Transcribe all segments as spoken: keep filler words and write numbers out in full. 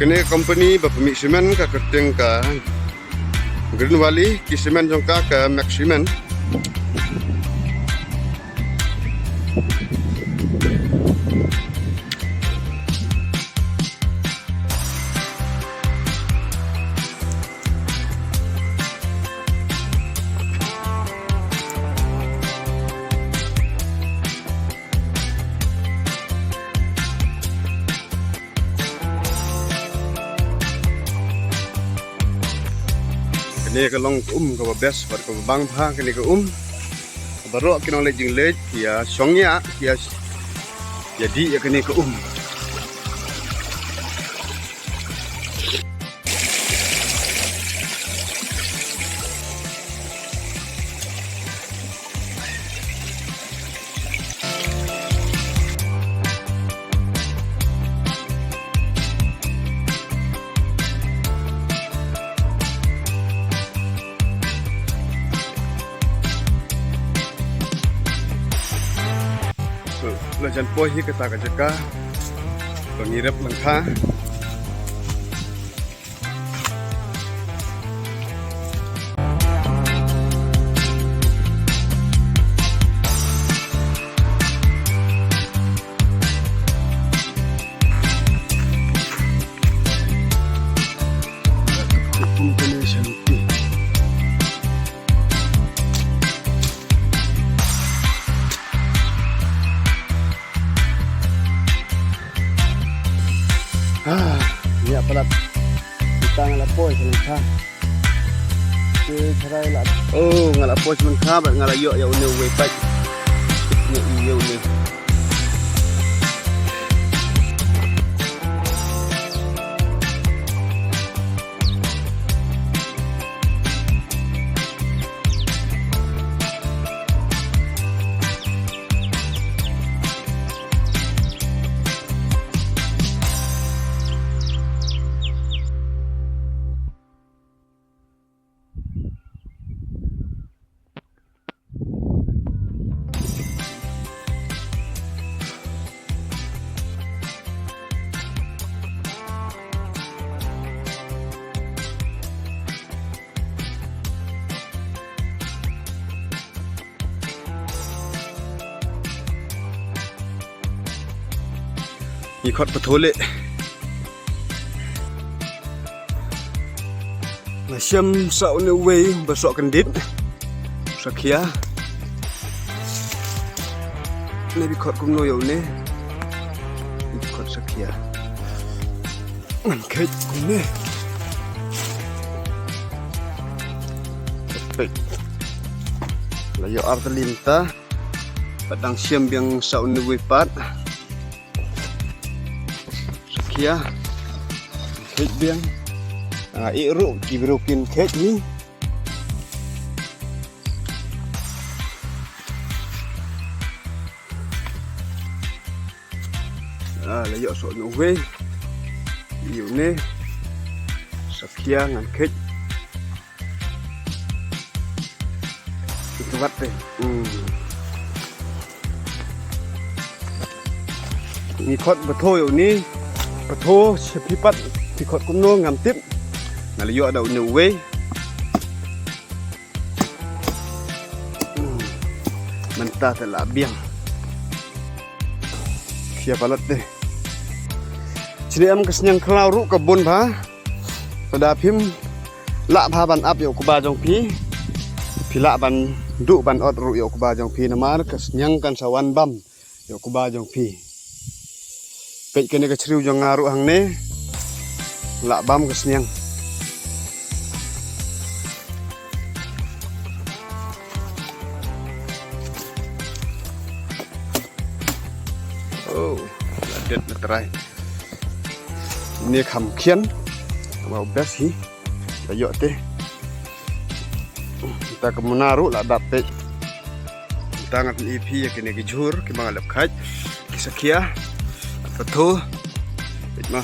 Kane ka company ba pynmih cement ka kyrteng ka Green Valley, ki cement jong ka ka Max Cement. Kane ka long ka um kaba best bad kaba bang bha kane ka um. Baroh ki nongleit jingleit ki ïa shong ïa, ki ïa, ïa dih ïa kane ka um. La jan poi hi kata ka jaka ba ngi rep lyngkha. Ah, ïa palat. Kita nga la poi sha lyngkha. Te tharai la. Oh, nga la poi sha lyngkha bad nga la ïoh ïa une uwei pat. Ïa une. Ngi khot pathu leh. Nga shem sa une uwei ba soh kyndit. Sa khia. Ne phi khot kumno ïa une. Ne phi khot sa khia. Ngan kheit kumne. Kheit. La ïoh ar tylli mynta. Pat dang shem biang sa une uwei pat. Sa khia. Kheit biang. Nga ïeh ruh ki briew kin kheit ni. Ah, la ïoh soh une uwei. Ïa une. Sa khia ngan kheit. Ito wat te. Hmm. Ngi khot pathu ïa une. Pathu sha phi pat phi khot kumno ngam tip. Nga la ïoh da une uwei. Hmm. Mynta te la biang. Khia palat te. Shane em ka sniang khlaw ruh ka bun bha. Lada phim lah bha ban ap ïa u kba jong phi. Phi lah ban duh ban ot ruh ïa u kba jong phi namar ka sniang kan sa wan bam ïa u kba jong phi. Peit kane ka shriew jong nga ruh hangne. Lah bam ka sniang. Oh, la det na trai. Une kham khian. Wow, best hi. La ïoh te. Mynta ka muna ruh la dap peit. Mynta ngan pyni ïa phi ïa kine ki jhur kiba nga lap khait. Ki sa khia. Pathu. Peit ma.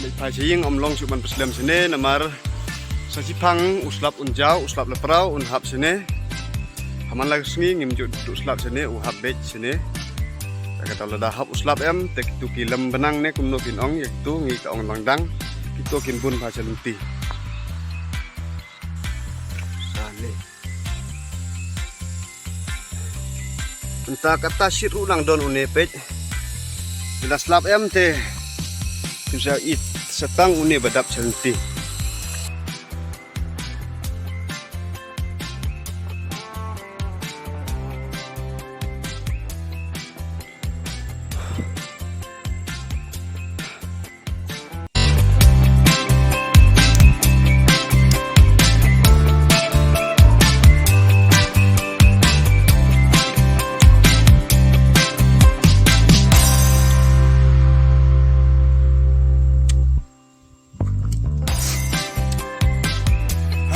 Leit phai sha ïing ym long shuh ban pynslem shane namar Sa shiphang u slap un jaw, u slap lapraw un hap shane. Ha man la ka sngi ngim ju duh slap shane, u hap beit shane. Te kata lada hap u slap em, te kitu ki lem benang ne kumno phin ong, ïa kitu ngi ka ong langdang. Kitu kin bun bha sha lynti. Shane. Mynta kata shit ruh nang don une peit. Lada slap em te. Phin sa ïohi sa tang une ba dap sha lynti.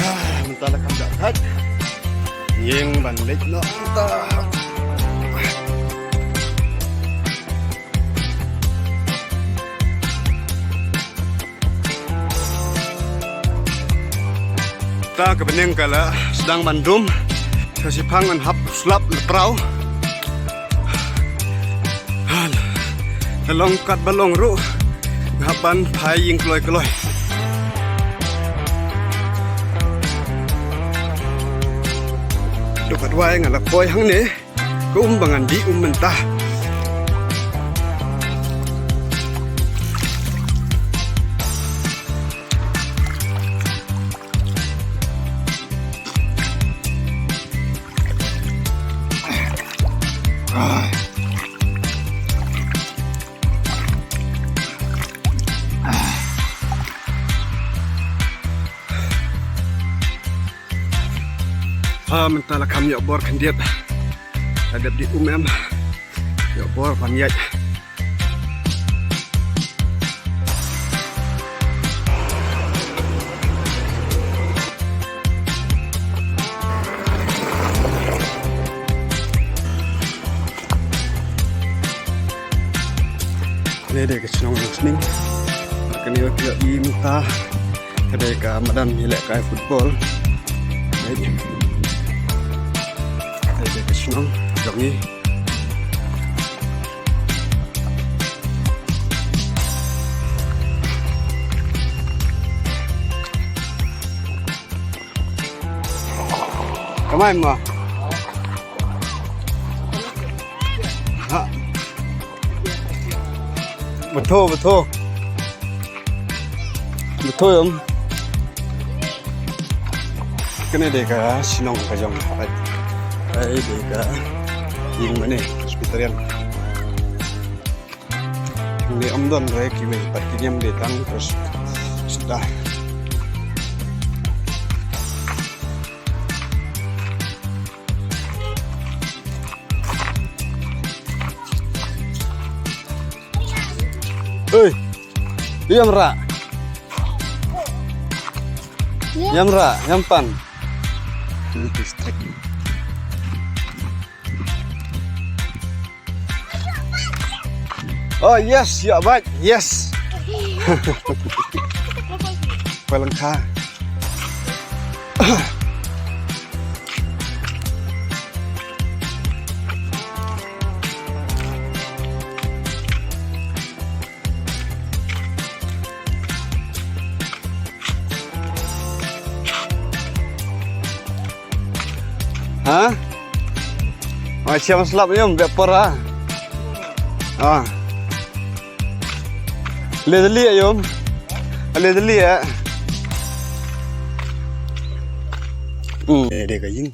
Ah, mynta la kham da khat. Ïeng ban leit noh mynta. Ta ka bneng ka la sdang ban dum. Sa shiphang ngan hap slap lapraw. La long katba long ruh nga hap ban phai ïing kloi kloi. Duk katwai nga la poi hangne. Ka um ba ngan dih um mynta. Ha, mynta la kham ïoh bor khyndiat. La dep dih um em. Ïoh bor ban ïaid. Kane dei ka shnong Nongshning. Kane ka ïoh i mynta. Ka dei ka madan ïalehkai football. Dei, dei ka shnong jong ngi. Kamai ma. Ha. Betul, betul. Betul, em. Kane dei ka shnong ka jong. Ai, ai dei ka ïing mane, Presbyterian. Ngi ym don re kiwei pat ki niam dei tang terus suda. Oi. Ïam ra. Ïam ra, ïam pan. District. Oh yes, ïa bait, yes. Palang kha. Ha? Ai, siam slap ïum, bep por ha. Ah. Le dali ïum. Le dali eh. Hmm. Eh, dei ka ïing.